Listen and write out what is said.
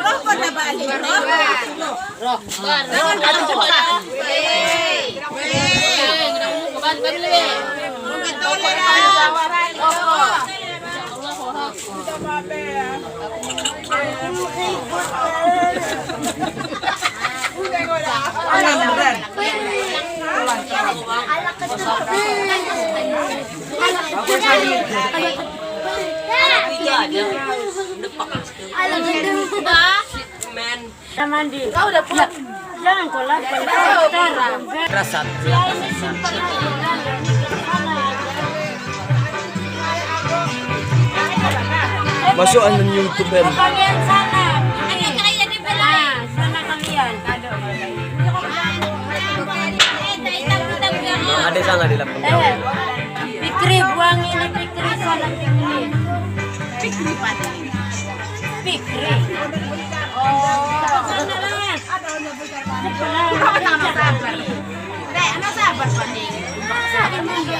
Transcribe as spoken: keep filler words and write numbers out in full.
Roh pada balik, roh. Roh. Roh. Mandi. Kau udah pulang. Jangan kau lakukan. Rasa. Masuk anu YouTube kan. Kalian sana. Ah, sana kalian. Ada sana di lapang. Eh, Fikri buang ini, Fikri sana, Fikri. Fikri. Oh. Anak sabar, Pak.